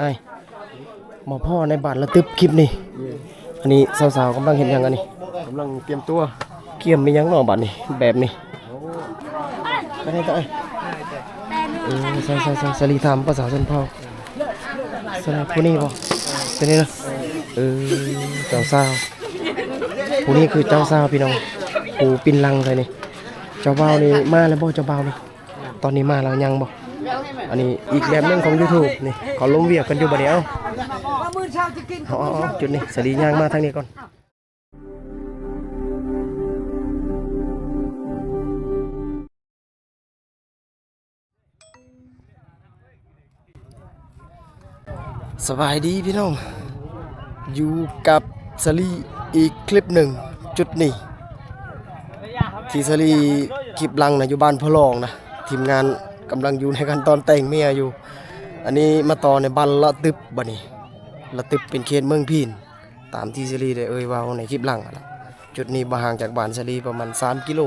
ອ້າຍ ມາພໍ້ໃນບ້ານລະຕຶບຄລິບນີ້. ອັນນີ້ສາວໆກຳລັງເຮັດຫຍັງອັນນີ້? ກຳລັງກຽມຕົວ. ກຽມອີ່ຫຍັງເນາະບາດນີ້ ແບບນີ້? ເອີ ໃສ່ໆໆ ສາລີຖາມພາສາຊົນເຜົ່າ. ສະນັ້ນຜູ້ນີ້ບໍ່? ຕົວນີ້ນະ? ເອີ ເຈົ້າສາວ ຜູ້ນີ້ຄືເຈົ້າສາວພີ່ນ້ອງ ຜູ້ປິ່ນຫຼັງໃສ່ນີ້. ເຈົ້າບ່າວນີ້ມາແລ້ວບໍ່? ເຈົ້າບ່າວນີ້ ຕອນນີ້ມາແລ້ວຍັງບໍ່? ອັນນີ້ອີກແບບໜຶ່ງຂອງ YouTube ນີ້ ເຂົາລົມວຽກກັນຢູ່ບາດນີ້. ເອົ້າ ເອົາໆໆ ຈຸດນີ້ ສາລີຍ່າງມາທາງນີ້ກ່ອນ. ສະບາຍດີພີ່ນ້ອງ ຢູ່ກັບສາລີອີກຄລິບໜຶ່ງ. ຈຸດນີ້ທີ່ສາລີຄລິບຫຼັງນະ ຢູ່ບ້ານພະລອງນະ ທີມງານກຳລັງຢູ່ໃນຂັ້ນຕອນແຕ່ງເມຍຢູ່. ອັນນີ້ມາຕໍ່ໃນບ້ານລະຕຶບບາດນີ້ ລະຕຶບເປັນເຂດເມືອງພີນ ຕາມທີ່ສາລີໄດ້ເອີ່ຍເວົ້າໃນຄລິບຫຼັງຫັ້ນລະ. ຈຸດນີ້ບໍ່ຫ່າງຈາກບ້ານສາລີປະມານສາມກິໂລ.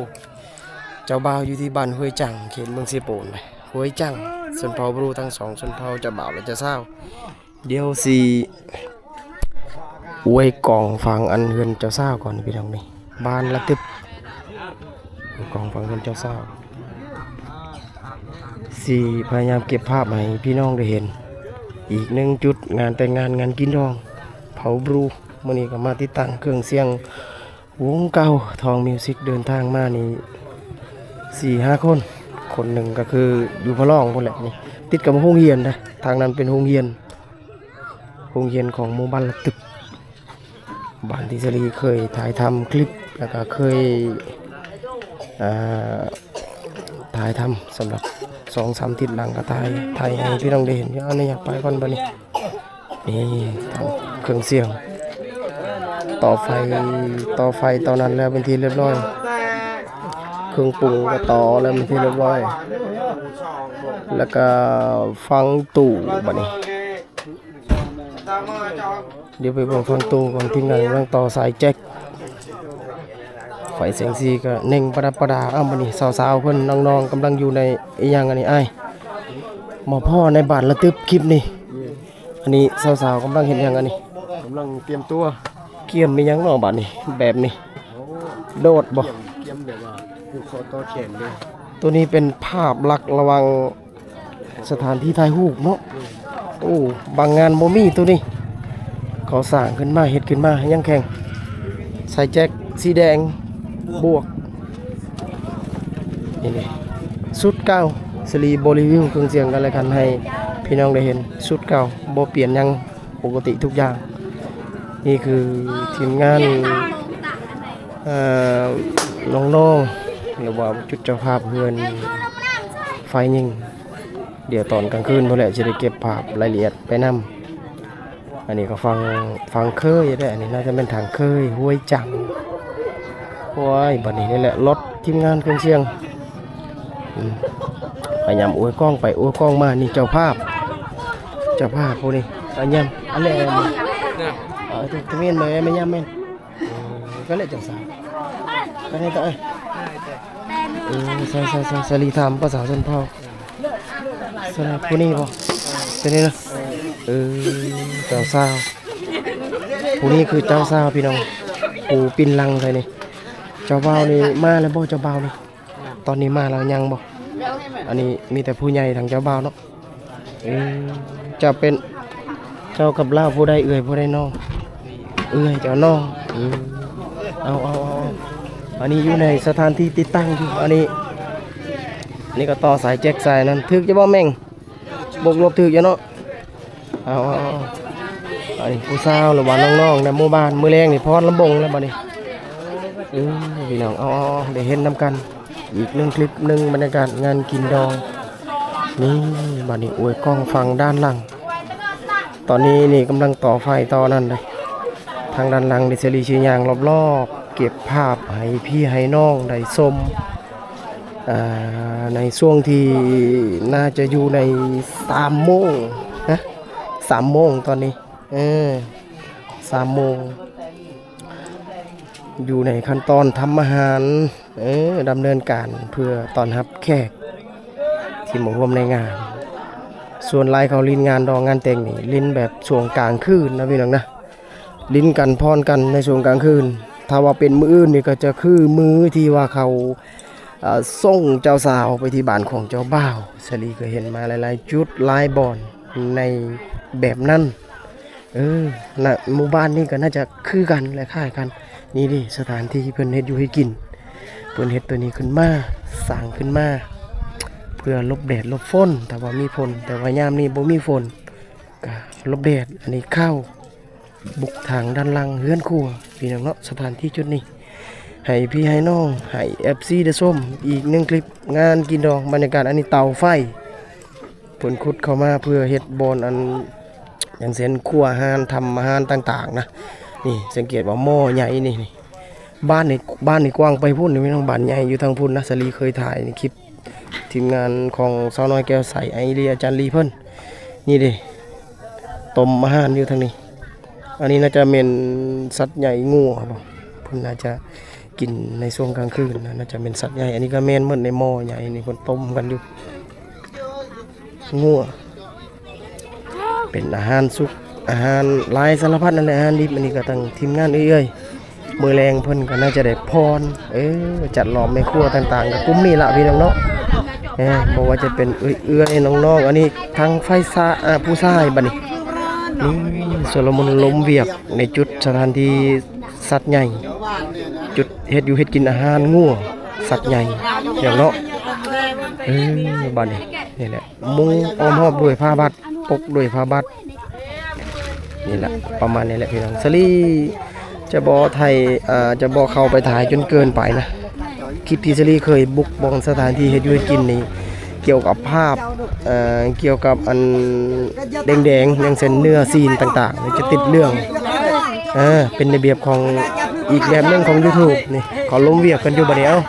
ເຈົ້າບ່າວຢູ່ທີ່ບ້ານຫ້ວຍຈັງ ເຂດເມືອງເຊໂປນ. ຫ້ວຍຈັງ ຊົນເຜົ່າບຣູທັງສອງຊົນເຜົ່າ ເຈົ້າບ່າວ ແລະ ເຈົ້າສາວ. ດຽວຊິອວຍກອງຟັງອັນເຮືອນເຈົ້າສາວກ່ອນພີ່ນ້ອງ. ນີ້ບ້ານລະຕຶບ ກອງຟັງເຮືອນເຈົ້າສາວ ຊິພະຍາຍາມເກັບພາບໃຫ້ພີ່ນ້ອງໄດ້ເຫັນ. ອີກໜຶ່ງຈຸດ ງານແຕ່ງງານ ງານກິນດອງເຜົ່າບຣູ. ມື້ນີ້ກໍມາຕິດຕັ້ງເຄື່ອງສຽງ ວົງເກົ່າທອງມິວສິກ ເດີນທາງມານີ້ສີ່ຫ້າຄົນ. ຄົນໜຶ່ງກໍຄືຢູ່ພະລອງພຸ້ນແຫຼະ ນີ້ຕິດກັບໂຮງຮຽນເດ້. ທາງນັ້ນເປັນໂຮງຮຽນ ໂຮງຮຽນຂອງໝູ່ບ້ານລະຕຶບ ບ້ານທີ່ສາລີເຄີຍຖ່າຍທຳຄລິບ ແລ້ວກໍເຄີຍ ເອີ ຖ່າຍທຳສຳລັບສອງສາມທິດຫຼັງ ກໍຖ່າຍ ຖ່າຍໃຫ້ພີ່ນ້ອງໄດ້ເຫັນ. ອັນນີ້ຢາກໄປກ່ອນບາດນີ້. ນີ້ ເຄື່ອງສຽງ ຕໍ່ໄຟ ຕໍ່ໄຟ ຕໍ່ນັ້ນແລ້ວເປັນທີ່ລຽບຮ້ອຍ. ເຄື່ອງປຸງກໍຕໍ່ແລ້ວເປັນທີ່ລຽບຮ້ອຍ ແລ້ວກໍຝັງຕູ້ບາດນີ້. ດຽວໄປເບິ່ງຝັ່ງຕູ້ກ່ອນ ທີມງານກຳລັງຕໍ່ສາຍແຈັກ ໄຟແສງສີກໍເໜັງປະດັບປະດາ. ອ້າວ ບາດນີ້ສາວໆເພິ່ນ ນ້ອງໆກຳລັງຢູ່ໃນອີ່ຫຍັງອັນນີ້ອ້າຍ? ມາພໍ້ໃນບ້ານລະຕຶບຄລິບນີ້. ອັນນີ້ສາວໆກຳລັງເຮັດຫຍັງອັນນີ້? ກຳລັງກຽມຕົວ. ກຽມອີ່ຫຍັງເນາະບາດນີ້ ແບບນີ້? ໂອ້ ໂດດບໍ່? ກຽມ ກຽມແບບວ່າຜູກຄໍຕໍ່ແຂນເດ້. ໂຕນີ້ເປັນພາບລັກລະຫວ່າງ ສະຖານທີ່ຖ່າຍຮູບເນາະ. ໂອ້ ບາງງານບໍ່ມີໂຕນີ້ ເຂົາສ້າງຂຶ້ນມາ ເຮັດຂຶ້ນມາ ຍັງແຂ່ງ ສາຍແຈັກສີແດງບວກ ນີ້ເດ້ ຊຸດເກົ່າ. ສາລີບໍ່ຣີວິວເຄື່ອງສຽງກັນແລະກັນໃຫ້ພີ່ນ້ອງໄດ້ເຫັນ ຊຸດເກົ່າ ບໍ່ປ່ຽນຫຍັງ ປົກກະຕິທຸກຢ່າງ. ນີ້ຄືທີມງານ ເອີ ນ້ອງໆ ຫຼືວ່າຈຸດເຈົ້າພາບເຮືອນຝ່າຍຍິງ. ດຽວຕອນກາງຄືນພຸ້ນແຫຼະ ຊິໄດ້ເກັບພາບລາຍລະອຽດໄປນຳ. ອັນນີ້ກໍຝັ່ງ ຝັ່ງເຄີຍເດ້ ອັນນີ້ໜ້າຈະແມ່ນທາງເຄີຍ ຫ້ວຍຈັງ. ໂອ້ຍ ບາດນີ້ນີ້ແຫຼະ ລົດທີມງານເຄື່ອງສຽງ ອືມ ພະຍາຍາມອວຍກ້ອງໄປອວຍກ້ອງມາ. ນີ້ເຈົ້າພາບ ເຈົ້າພາບຜູ້ນີ້ ອາຍາມ ອັນນີ້ ເອີ ຕະເມນມາ ມາຍາມແມ່ນ. ເອີ ກໍເລີຍຈັ່ງຊັ້ນ ກໍໄດ້ຕະ ເອີ ໃສ່ໆໆ ສາລີຖາມພາສາຊົນເຜົ່າ. ສະນັ້ນຜູ້ນີ້ບໍ່? ຕົວນີ້ນະ? ເອີ ເຈົ້າສາວ ຜູ້ນີ້ຄືເຈົ້າສາວພີ່ນ້ອງ ຜູ້ປິ່ນຫຼັງໃສ່ນີ້. ເຈົ້າບ່າວນີ້ມາແລ້ວບໍ່? ເຈົ້າບ່າວນີ້ ຕອນນີ້ມາແລ້ວຍັງບໍ່? ອັນນີ້ມີແຕ່ຜູ້ໃຫຍ່ທາງເຈົ້າບ່າວເນາະ. ເອີ ເຈົ້າເປັນ ເຈົ້າກັບລາວຜູ້ໃດເອື້ອຍ ຜູ້ໃດນ້ອງ? ເອື້ອຍ ເຈົ້ານ້ອງ. ເອີ ເອົາໆໆ ອັນນີ້ຢູ່ໃນສະຖານທີ່ຕິດຕັ້ງຢູ່. ອັນນີ້ ນີ້ກໍຕໍ່ສາຍແຈັກສາຍນັ້ນ ຖືກຢູ່ບໍ່ແມ່ງ? ບວກລົບຖືກຢູ່ເນາະ. ເອົາໆໆ ອັນນີ້ຜູ້ສາວ ຫຼືວ່ານ້ອງໆໃນໝູ່ບ້ານ ມື້ແລງນີ້ຟ້ອນລຳວົງແລ້ວບາດນີ້. ເອີ ພີ່ນ້ອງ ເອົາໆໆ ໄດ້ເຫັນນຳກັນ ອີກໜຶ່ງຄລິບ ໜຶ່ງບັນຍາກາດງານກິນດອງ. ນີ້ ບາດນີ້ອວຍກ້ອງຝັ່ງດ້ານຫຼັງ. ຕອນນີ້ນີ້ກຳລັງຕໍ່ໄຟຕໍ່ນັ້ນເດ້. ທາງດ້ານຫຼັງນີ້ ສາລີຊິຍ່າງລອບໆ ເກັບພາບໃຫ້ພີ່ໃຫ້ນ້ອງໄດ້ຊົມ ອ່າ ໃນຊ່ວງທີ່ໜ້າຈະຢູ່ໃນສາມໂມງນະ ສາມໂມງຕອນນີ້ ເອີ ສາມໂມງ ຢູ່ໃນຂັ້ນຕອນທຳອາຫານ ເອີ ດຳເນີນການເພື່ອຕ້ອນຮັບແຂກທີ່ມາຮ່ວມໃນງານ. ສ່ວນຫຼາຍເຂົາຫຼິ້ນງານດອງງານແຕ່ງນີ້ ຫຼິ້ນແບບຊ່ວງກາງຄືນນະພີ່ນ້ອງນະ ຫຼິ້ນກັນຜ່ອນກັນໃນຊ່ວງກາງຄືນ. ຖ້າວ່າເປັນມື້ອື່ນນີ້ກໍຈະຄືມື້ທີ່ວ່າເຂົາ ເອີ່ ສົ່ງເຈົ້າສາວໄປທີ່ບ້ານຂອງເຈົ້າບ່າວ. ສາລີກໍເຫັນມາຫຼາຍໆຈຸດຫຼາຍບ່ອນໃນແບບນັ້ນ. ເອີ ນະ ໝູ່ບ້ານນີ້ກໍໜ້າຈະຄືກັນ ຄ້າຍໆກັນ. ນີ້ເດ້ ສະຖານທີ່ເພິ່ນເຮັດຢູ່ເຮັດກິນ ເພິ່ນເຮັດໂຕນີ້ຂຶ້ນມາ ສ້າງຂຶ້ນມາ ເພື່ອຫຼົບແດດຫຼົບຝົນ ຖ້າວ່າມີຝົນ. ແຕ່ວ່າຍາມນີ້ບໍ່ມີຝົນ ກະຫຼົບແດດ. ອັນນີ້ເຂົ້າບຸກທາງດ້ານຫຼັງເຮືອນຄົວ ພີ່ນ້ອງເນາະ. ສະຖານທີ່ຈຸດນີ້ ໃຫ້ພີ່ໃຫ້ນ້ອງ ໃຫ້ເອັບຊີໄດ້ຊົມອີກໜຶ່ງຄລິບ ງານກິນດອງ. ບັນຍາກາດ ອັນນີ້ເຕົາໄຟ ເພິ່ນຂຸດເຂົ້າມາເພື່ອເຮັດບ່ອນ ອັນ ຢ່າງເຊັ່ນ ຄົວອາຫານ ທຳອາຫານຕ່າງໆນະ. ນີ້ ສັງເກດວ່າໝໍ້ໃຫຍ່ນີ້ ນີ້ ບ້ານນີ້ ບ້ານນີ້ກວ້າງໄປພຸ້ນ ພີ່ນ້ອງ ບ້ານໃຫຍ່ຢູ່ທາງພຸ້ນນະ. ສາລີເຄີຍຖ່າຍໃນຄລິບທີມງານຂອງສາວນ້ອຍແກ້ວໃສ ອ້າຍລີ ອາຈານລີເພິ່ນ. ນີ້ເດ້ ຕົ້ມອາຫານຢູ່ທາງນີ້. ອັນນີ້ໜ້າຈະແມ່ນສັດໃຫຍ່ ງົວບໍ ເພິ່ນໜ້າຈະກິນໃນຊ່ວງກາງຄືນນະ ໜ້າຈະແມ່ນສັດໃຫຍ່. ອັນນີ້ກໍແມ່ນໝົດ ໃນໝໍ້ໃຫຍ່ນີ້ ເພິ່ນຕົ້ມກັນຢູ່ ງົວ ເປັນອາຫານສຸກ ອາຫານຫຼາຍສາລະພັດນັ້ນແຫຼະ ອາຫານດິບ. ອັນນີ້ກໍທາງທີມງານເອື້ອຍໆ ມື້ແລງເພິ່ນກໍໜ້າຈະໄດ້ຜ່ອນ ເອີ ຈັດລ້ອມແມ່ຄົວຕ່າງໆ ກໍກຸ່ມນີ້ລະ ພີ່ນ້ອງເນາະ. ເອີ ບໍ່ວ່າຈະເປັນເອື້ອຍໆ ນ້ອງໆ ອັນນີ້ທັງຝ່າຍຊາ ອາ ຜູ້ຊາຍບັດນີ້ ນີ້ ຊຸລະມຸນລົມວຽກໃນຈຸດສະຖານທີ່ສັດໃຫຍ່ ຈຸດເຮັດຢູ່ເຮັດກິນອາຫານງົວ ສັດໃຫຍ່ ພີ່ນ້ອງເນາະ. ເອີ ບັດນີ້ ນີ້ແຫຼະ ມຸງອ້ອມຮອບດ້ວຍຜ້າບັດ ປົກດ້ວຍຜ້າບັດ. ນີ້ແຫຼະ ປະມານນີ້ແຫຼະພີ່ນ້ອງ. ສາລີຈະບໍ່ຖ່າຍ ເອີ ຈະບໍ່ເຂົ້າໄປຖ່າຍຈົນເກີນໄປນະ. ຄລິບທີ່ສາລີເຄີຍບຸກບ່ອນສະຖານທີ່ເຮັດຢູ່ເຮັດກິນນີ້ ກ່ຽວກັບພາບ ເອີ ກ່ຽວກັບອັນແດງໆ ຢ່າງເຊັ່ນເນື້ອຊີ້ນຕ່າງໆ ຈະຕິດເລື່ອງ ເອີ ເປັນລະບຽບຂອງ ອີກແບບໜຶ່ງຂອງ YouTube ນີ້. ເຂົາລົມວຽກກັນຢູ່ບັດນີ້. ເອົ້າ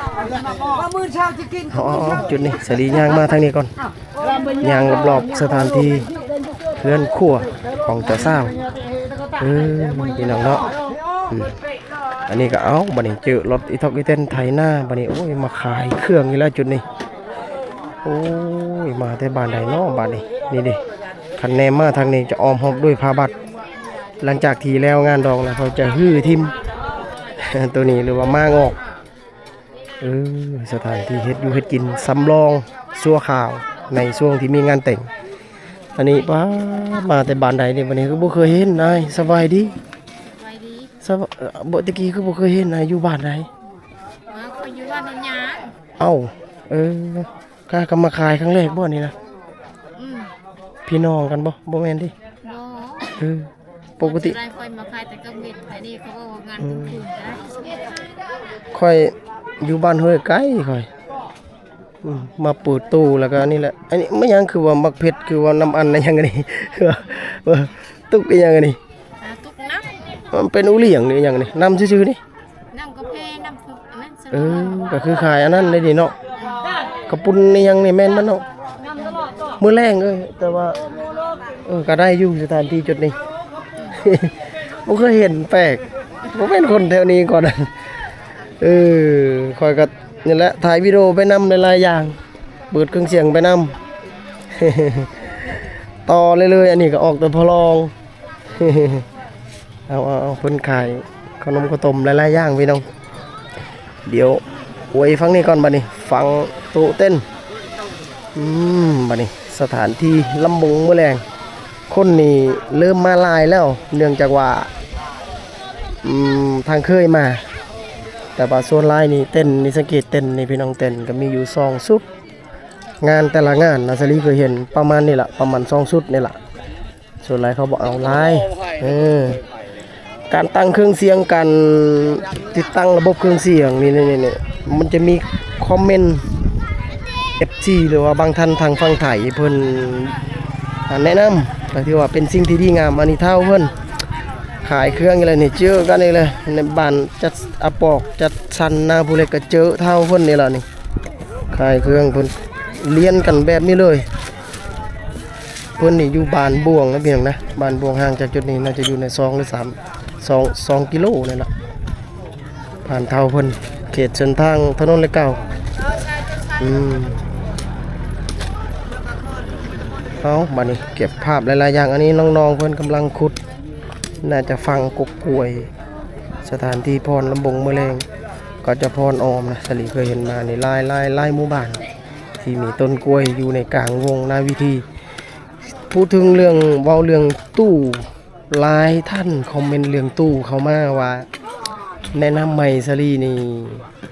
ເອົາ ເອົາ ເອົາ ຈຸດນີ້ ສາລີຍ່າງມາທາງນີ້ກ່ອນ. ຍ່າງລອບໆສະຖານທີ່ເຮືອນຄົວຂອງເຈົ້າສາວ ເອີ ພີ່ນ້ອງເນາະ. ອືມ ອັນນີ້ກໍ ເອົ້າ ບັດນີ້ເຈີລົດອີ່ຖອກອີ່ແຕນໄຖນາ ບັດນີ້ ໂອ້ຍ ມາຂາຍເຄື່ອງອີກແລ້ວຈຸດນີ້. ໂອ້ຍ ມາແຕ່ບ້ານໃດເນາະບາດນີ້. ນີ້ເດ້ ຄັນແນມມາທາງນີ້ຈະອ້ອມຮອບດ້ວຍຜ້າບັດ. ຫຼັງຈາກທີ່ແລ້ວງານດອງແລ້ວ ເຂົາຈະຮື້ຖິ້ມໂຕນີ້ ຫຼືວ່າມ້າງອອກ. ເອີ ສະຖານທີ່ເຮັດຢູ່ເຮັດກິນສຳລອງຊົ່ວຄາວໃນຊ່ວງທີ່ມີງານແຕ່ງ. ອັນນີ້ ປາດ ມາແຕ່ບ້ານໃດນີ້ ບັດນີ້ຄືບໍ່ເຄີຍເຫັນ. ອ້າຍ ສະບາຍດີ. ສະບາຍດີ. ສະບາຍ ເອີ ບໍ່ ແຕ່ກີ້ຄືບໍ່ເຄີຍເຫັນ. ອ້າຍ ຢູ່ບ້ານໃດ? ມາ ຂ້ອຍຢູ່ບ້ານໂນນຍາງ. ເອົ້າ ເອີ ຂ້າກໍມາຂາຍຄັ້ງແລກບໍ່ນີ້ນະ? ອືມ ພີ່ນ້ອງກັນບໍ່? ບໍ່ແມ່ນຕິ? ບໍ່ ເອີ ປົກກະຕິ ຂ້ອຍມາຂາຍແຕ່ກາງເວັນ ອັນນີ້ເຂົາເວົ້າວ່າງານ ອືມ ກາງຄືນນະ. ຂ້ອຍຢູ່ບ້ານຫ້ວຍໄກ່ ຂ້ອຍ ອືມ ມາເປີດຕູ້ແລ້ວກໍອັນນີ້ແຫຼະ. ອັນນີ້ແມ່ນຫຍັງ ຄືວ່າໝາກເຜັດ ຄືວ່ານ້ຳອັນ ອີຫຍັງອັນນີ້? ຕຸກອີຫຍັງອັນນີ້? ອ່າ ຕຸກນ້ຳ ມັນເປັນອູຫຼຽງ ຫຼື ອີຫຍັງນີ້? ນ້ຳຊື່ໆນີ້? ນ້ຳກາເຟ ນ້ຳ ເອີ ກໍຄືຂາຍອັນນັ້ນໄດ້ນີ້ເນາະ ກະປຸ້ນອີຫຍັງນີ້ແມ່ນມັນເນາະ. ມື້ແລງເອີຍ ແຕ່ວ່າ ເອີ ກໍໄດ້ຢູ່ສະຖານທີ່ຈຸດນີ້ ບໍ່ເຄີຍເຫັນ ແປກ ບໍ່ແມ່ນຄົນແຖວນີ້ກ່ອນ. ເອີ ຂ້ອຍກໍນີ້ແຫຼະ ຖ່າຍວິດີໂອໄປນຳຫຼາຍໆຢ່າງ ເປີດເຄື່ອງສຽງໄປນຳ ຕໍ່ເລື້ອຍໆ. ອັນນີ້ກໍອອກແຕ່ພໍ່ລອງ. ເອົາ ເອົາ ເອົາ ເພິ່ນຂາຍເຂົ້າໜົມເຂົ້າຕົ້ມຫຼາຍໆຢ່າງພີ່ນ້ອງ. ດຽວອວຍຝັ່ງນີ້ກ່ອນ ບັດນີ້ຝັ່ງໂຕະເຕັ້ນ. ອືມ ບັດນີ້ສະຖານທີ່ລຳວົງມື້ແລງ ຄົນນີ້ເລີ່ມມາຫຼາຍແລ້ວ ເນື່ອງຈາກວ່າ ອືມ ທາງເຄີຍມາ ແຕ່ວ່າສ່ວນຫຼາຍນີ້ເຕັ້ນນີ້ ສັງເກດເຕັ້ນນີ້ພີ່ນ້ອງ ເຕັ້ນກໍມີຢູ່ສອງຊຸດ. ງານແຕ່ລະງານນະ ສາລີເຄີຍເຫັນປະມານນີ້ລະ ປະມານສອງຊຸດນີ້ລະ. ສ່ວນຫຼາຍເຂົາບໍ່ເອົາຫຼາຍ ເອີ ການຕັ້ງເຄື່ອງສຽງ ການຕິດຕັ້ງລະບົບເຄື່ອງສຽງນີ້ ນີ້ ນີ້ ມັນຈະມີຄອມເມັນ ເອັຟຊີ ຫຼືວ່າບາງທ່ານທາງຝັ່ງໄທເພິ່ນ ອາ ແນະນຳ ກໍຖືວ່າເປັນສິ່ງທີ່ດີງາມ. ອັນນີ້ທ້າວເພິ່ນຂາຍເຄື່ອງຢູ່ແລ້ວນີ້ ເຈີກັນອີກແລ້ວ ໃນບ້ານຈັດອາປອກ ຈັດສັນນາຜູ້ເລັກ ກໍເຈີທ້າວເພິ່ນນີ້ລະນີ້ ຂາຍເຄື່ອງເພິ່ນລຽນກັນແບບນີ້ເລີຍ. ເພິ່ນນີ້ຢູ່ບ້ານບວງນະພີ່ນ້ອງນະ ບ້ານບວງ ຫ່າງຈາກຈຸດນີ້ໜ້າຈະຢູ່ໃນສອງ ຫຼື ສາມ ສອງ ສອງກິໂລນີ້ລະ ບ້ານເຖົ້າເພິ່ນ ເຂດເສັ້ນທາງຖະໜົນເລກເກົ້າ. ອືມ ເອົາ ບາດນີ້ເກັບພາບຫຼາຍໆຢ່າງ. ອັນນີ້ນ້ອງໆເພິ່ນກຳລັງຂຸດ ໜ້າຈະຝັງກົກກ້ວຍ. ສະຖານທີ່ຟ້ອນລຳວົງມື້ແລງ ກໍຈະຟ້ອນອ້ອມນະ. ສາລີເຄີຍເຫັນມານີ້ ຫຼາຍໆ ຫຼາຍໝູ່ບ້ານທີ່ມີຕົ້ນກ້ວຍຢູ່ໃນກາງວົງໜ້າເວທີ. ພູດເຖິງເລື່ອງ ເວົ້າເລື່ອງຕູ້ ຫຼາຍທ່ານຄອມເມັນເລື່ອງຕູ້ເຂົ້າມາວ່າ ແນະນຳໃໝ່ສາລີນີ້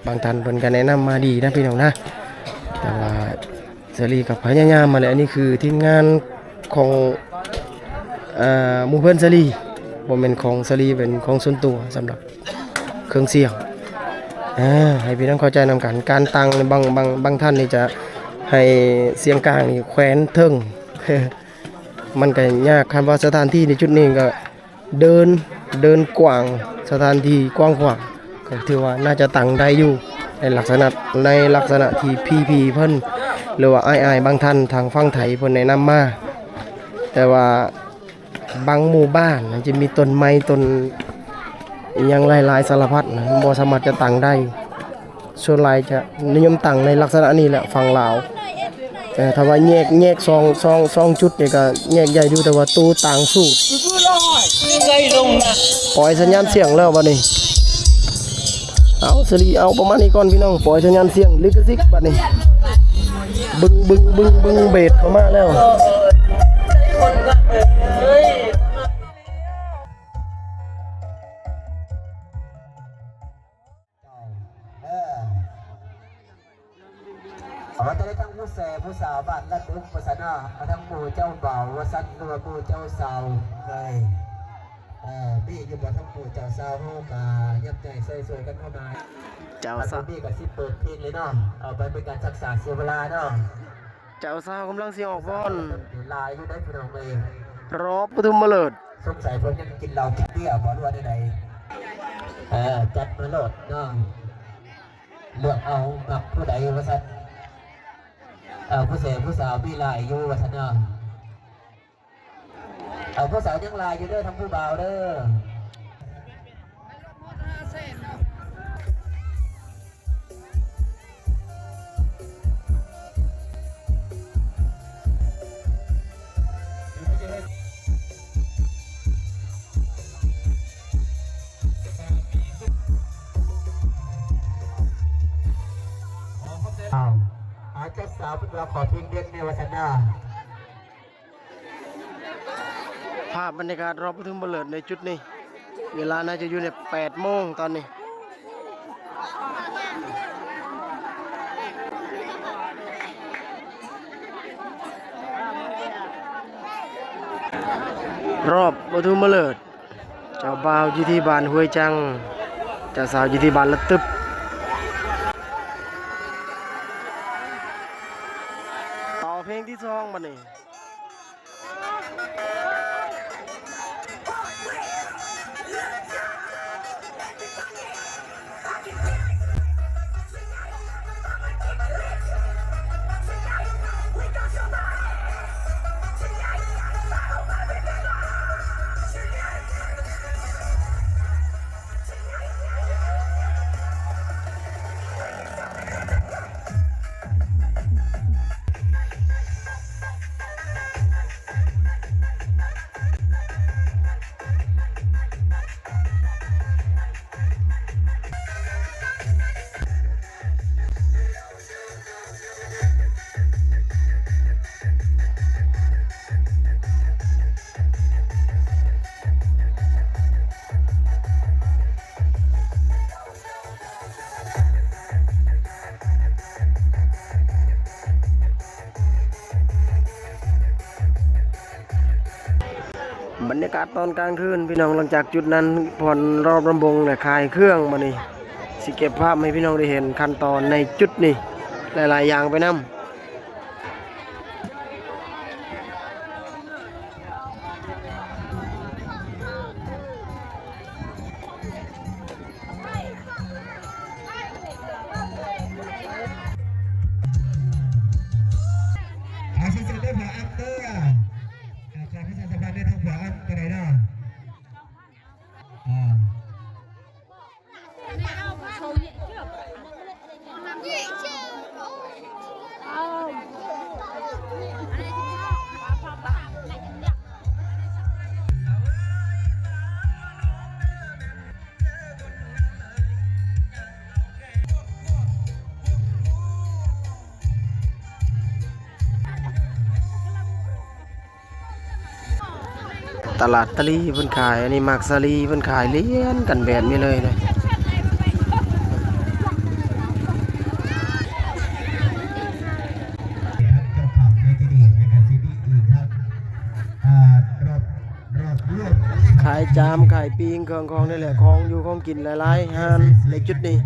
ບາງທ່ານເພິ່ນກໍແນະນຳມາດີນະພີ່ນ້ອງນະ ແຕ່ວ່າສາລີກໍພະຍາຍາມມາແຫຼະ. ອັນນີ້ຄືທີມງານຂອງ ເອີ ໝູ່ເພື່ອນສາລີ ບໍ່ແມ່ນຂອງສາລີ ເປັນຂອງສ່ວນຕົວສຳລັບເຄື່ອງສຽງ. ເອີ ໃຫ້ພີ່ນ້ອງເຂົ້າໃຈນຳກັນ ການຕັ້ງ ບາງ ບາງ ບາງທ່ານນີ້ຈະໃຫ້ສຽງກາງນີ້ແຂວນເທິງ ມັນກໍຍາກ. ຄັນວ່າສະຖານທີ່ໃນຈຸດນີ້ກໍເດີນ ເດີນກວ້າງ ສະຖານທີ່ກວ້າງຂວາງ ກໍຖືວ່າໜ້າຈະຕັ້ງໄດ້ຢູ່ ໃນລັກສະນະ ໃນລັກສະນະທີ່ພີ່ໆເພິ່ນ ຫຼືວ່າອ້າຍໆບາງທ່ານທາງຝັ່ງໄທເພິ່ນແນະນຳມາ. ແຕ່ວ່າບາງໝູ່ບ້ານມັນຈະມີຕົ້ນໄມ້ ຕົ້ນອີ່ຫຍັງຫຼາຍໆສາລະພັດນະ ບໍ່ສາມາດຈະຕັ້ງໄດ້. ສ່ວນຫຼາຍຈະນິຍົມຕັ້ງໃນລັກສະນະນີ້ແຫຼະ ຝັ່ງລາວ. ເອີ ຖ້າວ່າແຍກ ແຍກສອງ ສອງ ສອງຈຸດນີ້ກໍແຍກໃຫຍ່ຢູ່ ແຕ່ວ່າຕູ້ຕ່າງສູດ. ປ່ອຍສັນຍານສຽງແລ້ວບັດນີ້. ເອົາ ສາລີ ເອົາປະມານນີ້ກ່ອນພີ່ນ້ອງ ປ່ອຍສັນຍານສຽງ ລິຂະສິດບັດນີ້. ບຶງ ບຶງ ບຶງ ບຶງ ເບສເຂົ້າມາແລ້ວ. ເຈົ້າ ເອີ ເອົາ ຈະໄດ້ທັງຜູ້ແສຜູ້ສາວບ້ານລະດຸກວ່າຊັ້ນເນາະ ເອົາ ທັງໝູ່ເຈົ້າບ່າວວ່າຊັ້ນ ຫຼືວ່າໝູ່ເຈົ້າສາວເອີຍ. ເອີ ມີຢູ່ບໍ່ ທັງໝູ່ເຈົ້າສາວເຮົາກະຍັບໃຫຍ່ຊ່ອຍໆກັນເຂົ້າມາ. ເຈົ້າສາວ ອັນນີ້ກະຊິເປີດເພງເລີຍເນາະ ເອົາ ໄປເປັນການຊັກຊ້າເສຍເວລາເນາະ. ເຈົ້າສາວກຳລັງຊິອອກບ່ອນ ຫຼາຍຢູ່ເດ້ພີ່ນ້ອງເອີຍ ຮອບປະຖົມມະເລີກ. ສົງໄສເພິ່ນຍັງກິນເຫຼົ້າກິນເບຍບໍ່ ຫຼືວ່າແນວໃດ? ເອີ ຈັດມາໂລດເນາະ ເລືອກເອົາມັກຜູ້ໃດວ່າຊັ້ນ. ເອົາ ຜູ້ແສຜູ້ສາວມີຫຼາຍຢູ່ວ່າຊັ້ນເນາະ. ເອົາ ຜູ້ສາວຍັງຫຼາຍຢູ່ເດີ ທັງຜູ້ບ່າວເດີ. ອ້າວ ອາ ເຈົ້າສາວເພິ່ນວ່າຂໍເພງເດັ່ນແດ່ວ່າຊັ້ນເນາະ. ພາບບັນຍາກາດຮອບປະຖົມມະເລີກໃນຈຸດນີ້ ເວລາໜ້າຈະຢູ່ໃນແປດໂມງຕອນນີ້. ຮອບປະຖົມມະເລີກ ເຈົ້າບ່າວຢູ່ທີ່ບ້ານຫ້ວຍຈັງ ເຈົ້າສາວຢູ່ທີ່ບ້ານລະຕຶບ. ຕໍ່ເພງທີສອງບັດນີ້. ບັນຍາກາດຕອນກາງຄືນພີ່ນ້ອງ ຫຼັງຈາກຈຸດນັ້ນຟ້ອນຮອບລຳວົງ ແລະ ຂາຍເຄື່ອງ. ບັດນີ້ຊິເກັບພາບໃຫ້ພີ່ນ້ອງໄດ້ເຫັນຂັ້ນຕອນໃນຈຸດນີ້ ຫຼາຍໆຢ່າງໄປນຳ. ອາ ເຊີນເຊີນເດີ ພະອາເຕີ ອາ ຂໍປະຊາສຳພັນເດີ ທາງພະອາເຕີໄດ້ເນາະ ອາ. ຕະຫຼາດຕາລີເພິ່ນຂາຍ ອັນນີ້ໝາກສາລີເພິ່ນຂາຍລຽນກັນແບບນີ້ເລີຍເດ້. ຂາຍຈາມຂາຍປີ້ງ ເຄື່ອງຂອງນີ້ແຫຼະ ຂອງຢູ່ຂອງກິນຫຼາຍໆຮ້ານໃນຈຸດນີ້.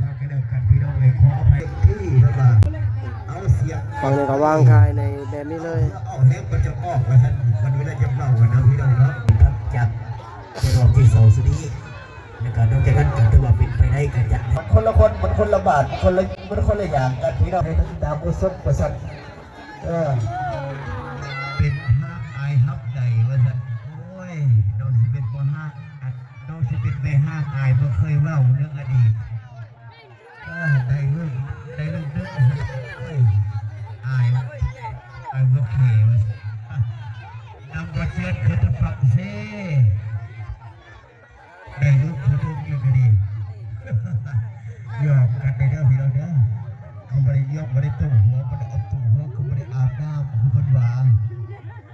ຝັ່ງນີ້ກໍວາງຂາຍໃນແບບນີ້ເລີຍ. ແລ້ວກໍນອກຈາກໃນຮອບທີສອງຊຸດນີ້ ແລ້ວກໍນອກຈາກນັ້ນກໍຖືວ່າເປັນໄປໄດ້ກໍຈະ ມັນຄົນລະຄົນ ມັນຄົນລະບາດ ຄົນລະ ມັນຄົນລະຢ່າງກັນພີ່ນ້ອງ. ຕາມອຸສົມປະສັນ ເອີ ເປັນຮາກອາຍຮັບໃດວ່າຊັ້ນ. ໂອ້ຍ ນ້ອງຊິເປັນບໍ່ຮາກ ນ້ອງຊິເປັນແມ່ຮາກອາຍ ບໍ່ເຄີຍເວົ້າເລື່ອງອະດີດ. ເອີ ໄດ້ເລື່ອງ ໄດ້ເລື່ອງເດີ ເອີຍ ອາຍ ອາຍບໍ່ເຄວ່າຊັ້ນ. ນຳບົດຮຽນຄືຕະປັກເຊ ໄດ້ລູກຜູ້ໜຶ່ງຢູ່ກໍດີ. ຫຍອກກັນໄດ້ເດີພີ່ນ້ອງເດີ. ເຮົາບໍ່ໄດ້ຫຍອກ ບໍ່ໄດ້ຕົງຫົວ ບໍ່ໄດ້ເອົາຕົງຫົວ ຄືບໍ່ໄດ້ອາບນ້ຳ ຄືເພິ່ນວ່າ.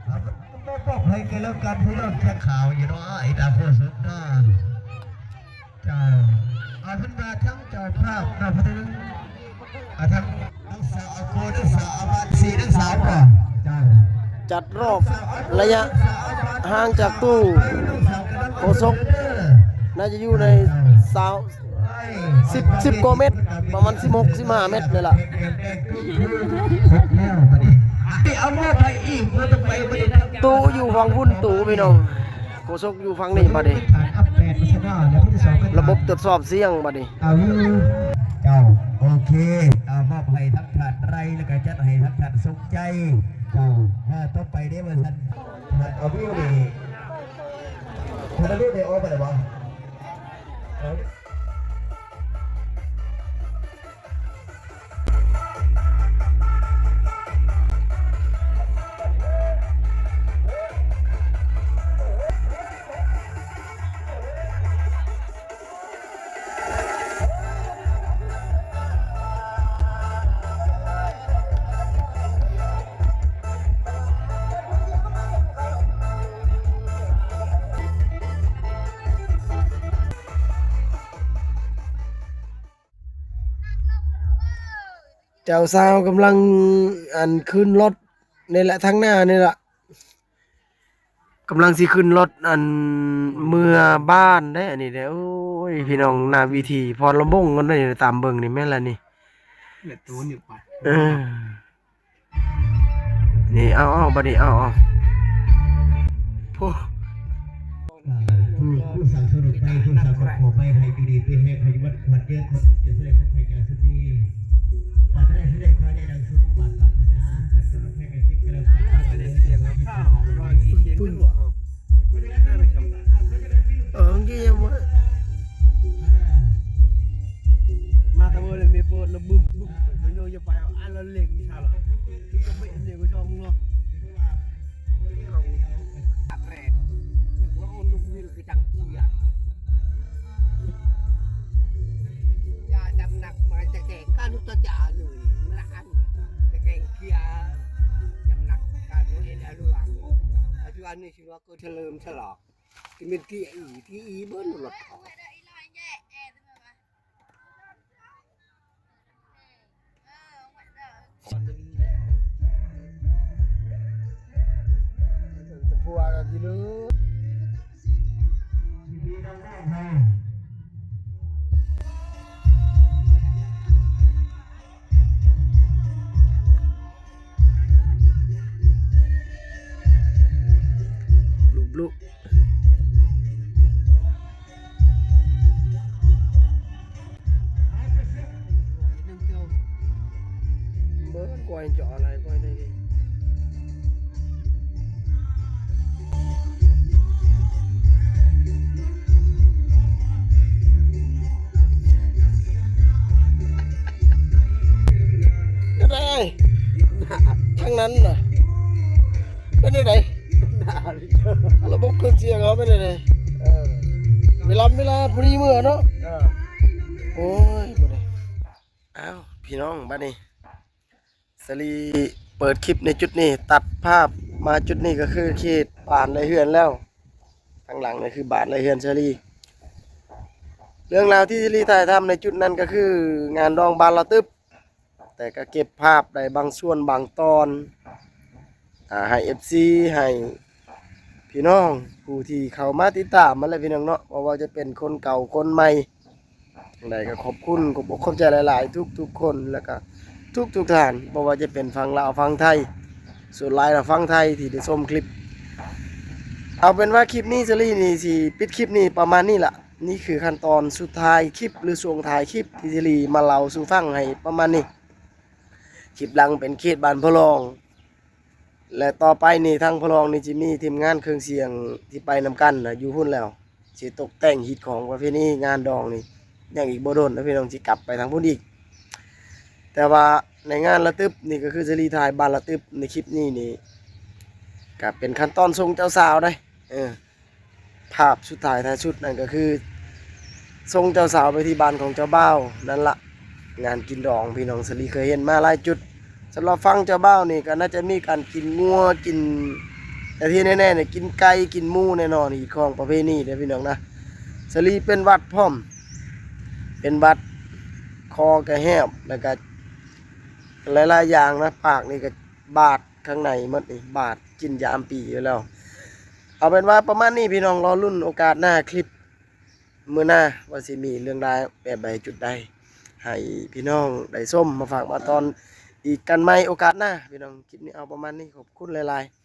ເອົາ ບໍ່ບອກໃຜກໍແລ້ວກັນ ພີ່ນ້ອງ. ຈັກຂາວຢູ່ເນາະ ໄອ້ຕາໂຄສົກເນາະ. ເຈົ້າ ເອົາເປັນວ່າທັງເຈົ້າພາບເນາະ ເພິ່ນ ອ່າ ທັງ ທັງສາວໂຄ ທັງສາວບ້ານສີ່ ທັງສາວ ເຈົ້າ ຈັດຮອບໄລຍະຫ່າງຈາກຕູ້ໂຄສົກ ໜ້າຈະຢູ່ໃນຊາວ ສິບ ສິບກວ່າເມັດ ປະມານສິບຫົກ ສິບຫ້າເມັດນີ້ລະ. ຕູ້ຢູ່ຝັ່ງພຸ້ນ ຕູ້ພີ່ນ້ອງ ໂຄສົກຢູ່ຝັ່ງນີ້ບາດນີ້. ລະບົບກວດສອບສຽງບາດນີ້. ເອົາຢູ່ ເຈົ້າ ໂອເຄ ເອົາມອບໃຫ້ທັງທ່ານໄຣ ແລ້ວກະຈັດໃຫ້ທັງທ່ານສົມໃຈ. ເຈົ້າ ເອີ ຕໍ່ໄປເດ້ວ່າຊັ້ນ ທ່ານອາວິວນີ້ ທ່ານອາວິວໄດ້ອອກໄປແລ້ວບໍ່? ເອົາ ເຈົ້າສາວກຳລັງ ອັນ ຂຶ້ນລົດນີ້ແຫຼະ ທາງໜ້ານີ້ລະ ກຳລັງຊິຂຶ້ນລົດ ອັນ ເມືອບ້ານເດ້ ອັນນີ້ເດ້. ໂອ້ຍ ພີ່ນ້ອງ ໜ້າເວທີ ພໍລະບົງກັນເດ້ ຕາມເບິ່ງນີ້ແມ່ນລະນີ້ ເອີ. ນີ້ ເອົາ ເອົາ ບາດນີ້ ເອົາ ເອົາ ໂອ້ ຜູ້ ຜູ້ສ້າງຊົນໄປ ຜູ້ສ້າງຄອບຄົວໄປ ໃຫ້ຢູ່ດີມີແຮງ ໃຫ້ຢູ່ວັດຄວັນເດີ ຄວາມເຈັບຈະສະແດງຂອງໃຜການສຸດນີ້ ປາດໄດ້ ຊິໄດ້ຄວາມໄດ້ດັ່ງສົມໝັ້ງປາດຖະໜາ ແລະສຳລັບໃຜການເຈັບກະເລີມປາດຖະໜາ ເອີ ເມື່ອກີ້ຍັງບໍ່ ມາຕະເວີເລີຍ ມີໂປດລະບຶບບຶບ ມັນໂຍຈະໄປເອົາອັນລະເຫຼັກ ອິນຊາລາ ເຫຼັກໄປຊ່ອງເນາະ. ຢາຈຳໜັກມາຈະແກງການອຸດຕະຈາເລີຍ ມະລະອັນຈະແກງເກີຍ ຈຳໜັກການເຮັດອະລຸອາ ປັດຈຸບັນນີ້ຊິວ່າກໍສະເຫຼີມສະຫຼອງ ຊິແມ່ນເກີຍອີ ທີ່ອີເບິ່ນລົດເຂົາ. ຈັ່ງໃດ ທາງນັ້ນນະ ເປັນຈັ່ງໃດ ລະບົບເຄື່ອງສຽງເຮົາເປັນຈັ່ງໃດ? ເອີ ເວລາ ເວລາພໍດີເມືອເນາະ. ເອີ ໂອ້ຍ ບໍ່ໄດ້ ອ້າວ ພີ່ນ້ອງ ບາດນີ້ ສາລີເປີດຄລິບໃນຈຸດນີ້ ຕັດພາບມາຈຸດນີ້ ກໍຄືເຂດບ້ານ ແລະ ເຮືອນແລ້ວ. ທາງຫຼັງນີ້ຄືບ້ານ ແລະ ເຮືອນສາລີ. ເລື່ອງລາວທີ່ສາລີຖ່າຍທຳໃນຈຸດນັ້ນກໍຄືງານດອງບ້ານລະຕຶບ, ແຕ່ກໍເກັບພາບໄດ້ບາງສ່ວນບາງຕອນ ອ່າ ໃຫ້ເອັຟຊີ ໃຫ້ພີ່ນ້ອງຜູ້ທີ່ເຂົ້າມາຕິດຕາມຫັ້ນແຫຼະພີ່ນ້ອງເນາະ, ບໍ່ວ່າຈະເປັນຄົນເກົ່າຄົນໃໝ່ ຈັ່ງໃດກໍຂອບຄຸນ ຂອບອົກຂອບໃຈຫຼາຍໆ ທຸກໆຄົນ ແລ້ວກໍທຸກໆທ່ານ ບໍ່ວ່າຈະເປັນຝັ່ງລາວຝັ່ງໄທ, ສ່ວນຫຼາຍລະຝັ່ງໄທທີ່ໄດ້ຊົມຄລິບ. ເອົາເປັນວ່າຄລິບນີ້ ສາລີນີ້ຊິປິດຄລິບນີ້ປະມານນີ້ລະ. ນີ້ຄືຂັ້ນຕອນສຸດທ້າຍຄລິບ ຫຼື ຊ່ວງທ້າຍຄລິບທີ່ສາລີມາເລົ່າສູ່ຟັງໃຫ້ປະມານນີ້. ຄລິບຫຼັງເປັນເຂດບ້ານພໍ່ລອງ ແລະ ຕໍ່ໄປນີ້ທາງພໍ່ລອງນີ້ຊິມີທີມງານເຄື່ອງສຽງທີ່ໄປນຳກັນນະ ຢູ່ພຸ້ນແລ້ວ ຊິຕົກແຕ່ງຮີດຄອງປະເພນີງານດອງນີ້ ຍັງອີກບໍ່ດົນນະພີ່ນ້ອງ ຊິກັບໄປທາງພຸ້ນອີກ. ແຕ່ວ່າໃນງານລະຕຶບນີ້ ກໍຄືສາລີຖ່າຍບ້ານລະຕຶບໃນຄລິບນີ້ນີ້ ກໍເປັນຂັ້ນຕອນສົ່ງເຈົ້າສາວໄດ໋ ເອີ ພາບສຸດທ້າຍທ້າຍສຸດນັ້ນກໍຄືສົ່ງເຈົ້າສາວໄປທີ່ບ້ານຂອງເຈົ້າບ່າວນັ້ນລະ. ງານກິນດອງ ພີ່ນ້ອງ ສາລີເຄີຍເຫັນມາຫຼາຍຈຸດ. ສຳລັບຝັ່ງເຈົ້າບ່າວນີ້ກໍໜ້າຈະມີການກິນງົວ ກິນ ແຕ່ທີ່ແນ່ໆນີ້ ກິນໄກ່ ກິນໝູແນ່ນອນ ຮີດຄອງປະເພນີເດ້ພີ່ນ້ອງນະ. ສາລີເປັນຫວັດພ້ອມ ເປັນຫວັດ ຄໍກໍແຫບ ແລ້ວກໍຫຼາຍໆຢ່າງນະ ປາກນີ້ກໍບາດ ຂ້າງໃນໝົດນີ້ບາດ ກິນຢາມປີຢູ່ແລ້ວ. ເອົາເປັນວ່າປະມານນີ້ພີ່ນ້ອງ, ລໍລຸ້ນໂອກາດໜ້າ ຄລິບມື້ໜ້າວ່າຊິມີເລື່ອງລາວແບບໃດຈຸດໃດ ໃຫ້ພີ່ນ້ອງໄດ້ຊົມ ມາຝາກມາຕ້ອນອີກກັນໃໝ່ໂອກາດໜ້າພີ່ນ້ອງ. ຄລິບນີ້ເອົາປະມານນີ້ ຂອບຄຸນຫຼາຍໆ.